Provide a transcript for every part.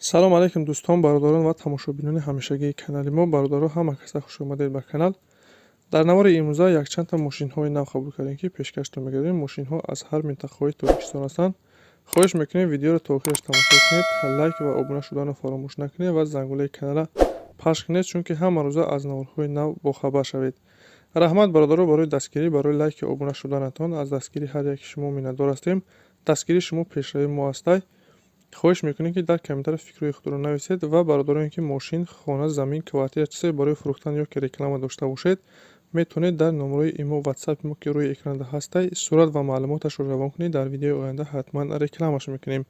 Салом алейкум, дӯстон, бародарон ва тамошобинони ҳамешагии канали мо. Бародаро, ҳама каса хуш омадед ба канал. Дар навори имрӯза якчандта мошинҳои нав қабул кардем, ки пешкаштон мегардем. Мошинҳо аз ҳар минтақаҳои Тоҷикистон ҳастанд. Хоҳиш мекунем, видеоро то охираш тамошо кунед, лайк ва обуна шуданро фаромӯш накунед ва зангулаи каналра пахш кунед, чунки ҳама рӯза аз наворҳои нав бохабар шавед. Раҳмат, бародаро, барои дастгирӣ, барои лайки обуна шуданатон. Аз дастгирии ҳар яки шумо миннатдор ҳастем. Дастгирии шумо пешравии мо ҳастай. Хоҳиш мекунем, ки дар комментария фикрҳои худро нависед ва бародароне, ки мошин, хона, замин, квартира, чизе барои фурӯхтан ё ки реклама дошта бошед, метавонед дар номерои имо, ватсапи мо, ки рӯи экранда ҳастай, сурат ва маълумоташро равон кунед. Дар видеои оянда ҳатман рекламаш мекунем.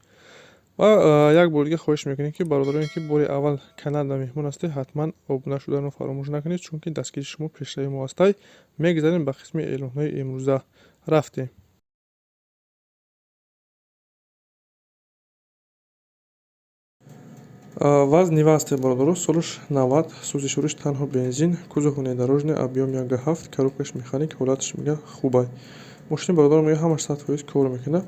Ва як бор дига хоҳиш мекунем, ки бародароне, ки бори аввал каналда меҳмон ҳастед, ҳатман обуна шуданро фаромӯш накунед, чунки дастгирии шумо пешравии мо ҳастай. Мегузарем ба қисми эълонҳои имрӯза. Рафтем. ВАЗ Нива ҳасте, бародаро, солаш 90, сӯзишвориш танҳо бензин, кузов внедорожный, объем 1,7, коробкаш механик, ҳолаташ, мега, хубай. Мошини, бародаро, мега, ҳамаш 100% кор мекунад.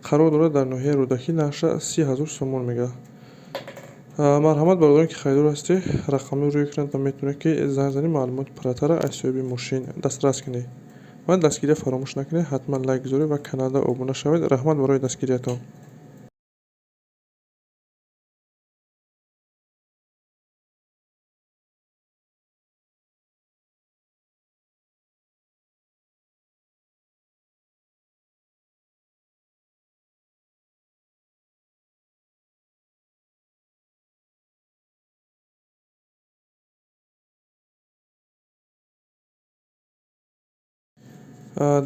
Қарор дорад дар ноҳияи Рӯдакӣ, нархша 30 000 сомон мега. Марҳамат, бародарон, ки харидор ҳастед, рақамҳои рӯи экран метавонед, ки занг занед, маълумоти пурратарро аз соҳиби мошин дастрас кунед. Ва дастгирия фаромӯш накунед, ҳатман лайк гузоред ва каналда обуна шавед. Раҳмат барои дастгириятон.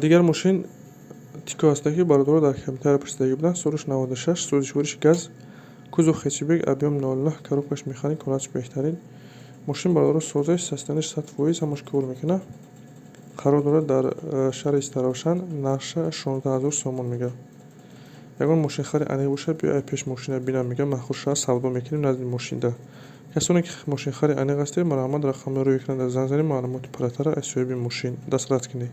Дигар мошин Тико ҳаста, ки бародаро дар комментария пурсидагӣ буданд. Солаш 96, сӯзишвориш газ, кузов хэтчбек, объем 0,9, коробкаш механик, ҳолаташ беҳтарин. Мошин, бародаро, соза, состоянияш 100%, ҳамаш кор мекунад. Қарор дорад дар шаҳри Истаравшан, нархша 16 000 сомон мега. Ягон мошинхари аниқ бошад, биё ай пеш мошина бинам, мега, махушша савдо мекунем назди мошинда. Касоне ки мошинхари аниқ ҳастед, марҳамат, рақамҳои рӯи экранда занг занед, маълумоти пурратарро аз соҳиби мошин дастрас кунед.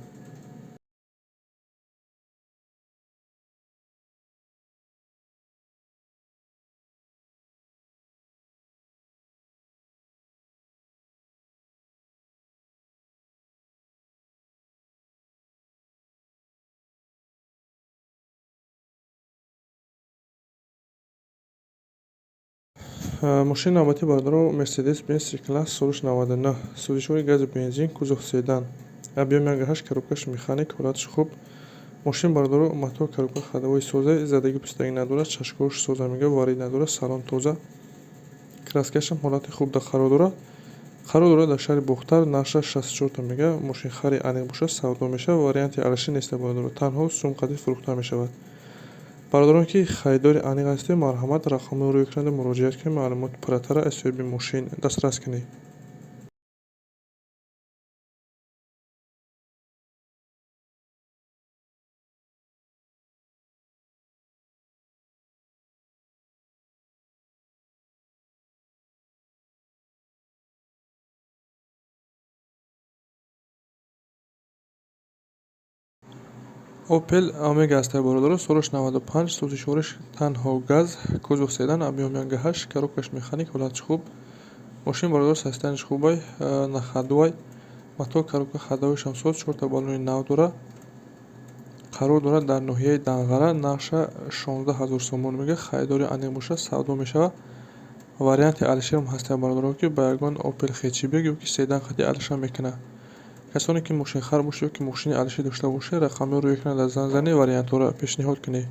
Мошини навбатӣ, бародаро, Мерседес Бенз С класс, солаш 99, сӯзишвори гази бензин, кузов седан, объем 1,8, коробкаш механик, ҳолаташ хуб. Мошин, бародаро, мотор, коробка, ходовой соза, задагӣ пустагӣ надорад, чашкош соза, мега, варид надорад, салон тоза, краскашам ҳолати хубда қарор дорад. Қарор дорад дар шаҳри Бохтар, нархша 64 мега. Мошинхари аниқ бошад, савдо мешавад. Варианти алишӣ неста, бародаро, танҳо сумқадӣ фурӯхта мешавад. Бародарон, ки харидори аниқ ҳастед, марҳамат, рақамҳои рӯи экранда муроҷиат кунед, маълумоти пурратарро аз соҳиби мошин дастрас кунед. Опел Омега ҳаста, бародаро, солаш 95, сӯзишвориш танҳо газ, кузов седан, объем 1,8, коробкаш механик, ҳолаташ хуб. Мошин, бародаро, состоянияш хубай, на ходовай, мотор, коробка, ходовойшам соз, чорта баллони нав дорад. Қарор дорад дар ноҳияи Данғара, нархша 16 000 сомон мега. Харидори аниқ бошад, савдо мешавад. Варианти алишерам ҳаста, бародаро, ки ба ягон Опел хэтчбек ё ки седан қади алиша мекунад. Касоне ки мошинхар бошед ё ки мошини алишӣ дошта бошед, рақамҳои рӯи экранда занг занед, вариантҳоро пешниҳод кунед.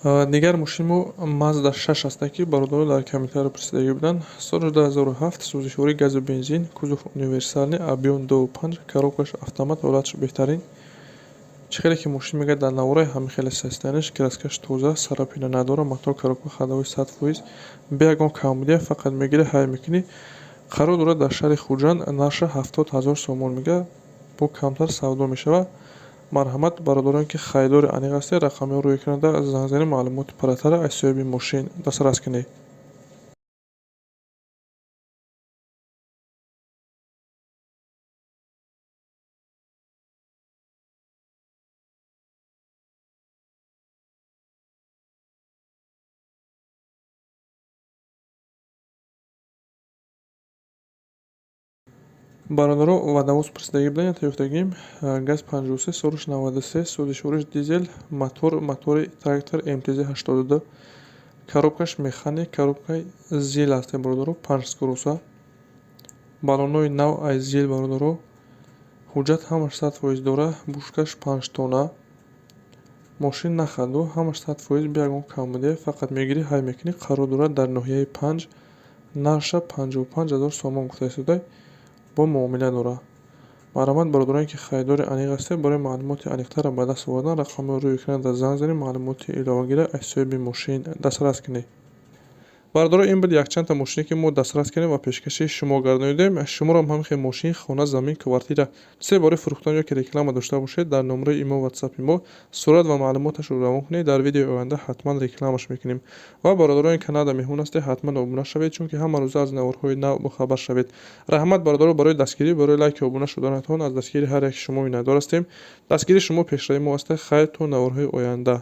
Дигар мошини мо Мазда 6 ҳаста, ки бародаро дар комментария пурсидагӣ буданд. Соли 2007, сӯзишвории газу бензин, кузов универсальный, объем 2,5, коробкаш автомат, ҳолаташ беҳтарин. Чӣ хеле ки мошин, мега, дар навораи, ҳамин хеле состоянияш, краскаш тоза, царапина надорад, мотор, коробка, ходовой 100%, бе ягон камбудия, фақат мегирӣ, ҳай мекунӣ. Қарор дорад дар шаҳри Хуҷанд, нархша 70 000 сомон мега, бо камтар савдо мешавад. Марҳамат, бародарон, ки харидори аниқ ҳастед, рақамҳоро рӯи экранда занг занед, маълумоти пурратара аз соҳиби мошин дастрас кунед. Бародаро, водовоз пурсидагӣ буданд, ёфтагим. Газ 53, солиш 93, сӯзишвориш дизел, мотор мотори трактор МТЗ 82, коробкаш механик, коробкаи ЗИЛ аст, бародаро, 5 скороса, баллонҳои нав аз ЗИЛ, бародаро, ҳуҷҷат ҳамаш 100% дора, бушкаш 5 тонна, мошин нахаду, ҳамаш 100% бе ягон камбудия, фақат мегирӣ, ҳай мекунӣ. Қарор дорад дар ноҳияи Панҷ, нархша 55 ҳазор сомон гуфта истода, бо муомила дорад. Марҳамат, бародароне ки харидори аниқ ҳастед, барои маълумоти аниқтарро ба даст овардан рақамҳоро рӯи экранда занг занед, маълумоти иловагиро аз соҳиби мошин дастрас кунед. Бародаро, ин буд якчандта мошине, ки мо дастрас кардем ва пешкаши шумо гардонидем. Шуморо ҳам ҳамин хел мошин, хона, замин, квартира, чизе барои фурӯхтан ё ки реклама дошта бошед, дар номраи имо, ватсапи мо сурат ва маълумоташро равон кунед, дар видеои оянда ҳатман рекламаш мекунем. Ва бародарони каналда меҳмон ҳастед, ҳатман обуна шавед, чунки ҳама рӯза аз наворҳои нав бохабар шавед. Раҳмат, бародаро, барои дастгирӣ, барои лайки обуна шуданатон. Аз дастгири ҳар яки шумо миннатдор ҳастем. Дастгирии шумо пешравии мо аст. Хайр, то наворҳои оянда.